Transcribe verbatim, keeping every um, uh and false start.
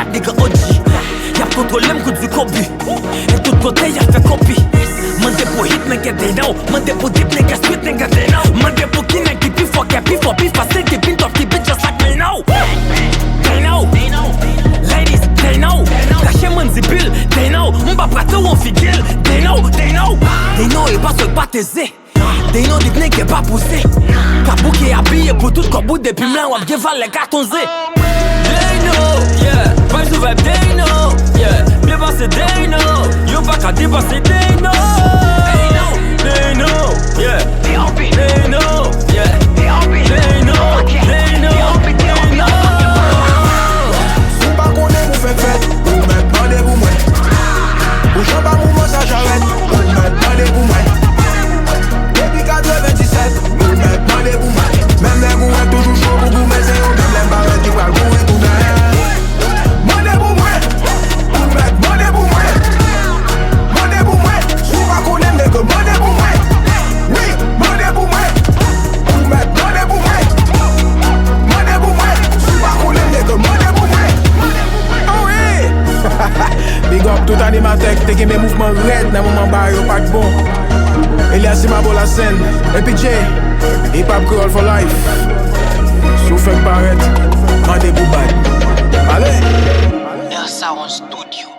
Nèg O G, y ap kontwole m kou di Kobe. E tout kote y ap fè kopi. Mande pou hit nèg they know. Mande pou deep nèg street nèg they know. Mande pou ki nèg ki pi fò, ki pi fò, pi fasil, ki pi top, ki beat just like they know. They know. Ladies, they know. Kache mandibil, they know. M pa prate w an figil, they know, they know. They know, e pa sòt pa teze. They know dit nèg pa pouse. Ka bouke abiye pou tout kòb ou depi m la w ap gen valè katonze. They know, yeah. Vibe sou vibe, they know, yeah. Byen pase, they know. Yo pa ka depase, they know. They know, yeah. They know, yeah. They know, they know, they know. Si w pa konnen pou fè fèt, ou mèt mande pou mwen. Pou Jean Bamou Mansa Jarèt, ou mèt mande pou mwen. Depi katrevenndisèt, ou mèt mande pou mwen. Menm lè goumen toujou cho pou goumen, se yo menm lè m parèt ki pral kouri tounen. Mande pou mwen, ou mèt mande pou mwen. Mande pou mwen, si w pa konnen, nèg, mande pou mwen. Wi, mande pou mwen, ou mèt mande pou mwen. Mande pou mwen, si w pa konnen, nèg, mande pou mwen. Oh wi! Big up tout animatè ki te kenbe mouvman rèd nan moman bagay yo pa t bon. Elias Simabo Lasèn, Epi J, Hip Hop Creole for Life. Si w fèk parèt, mande pou bad. Ale! L Sound Studio.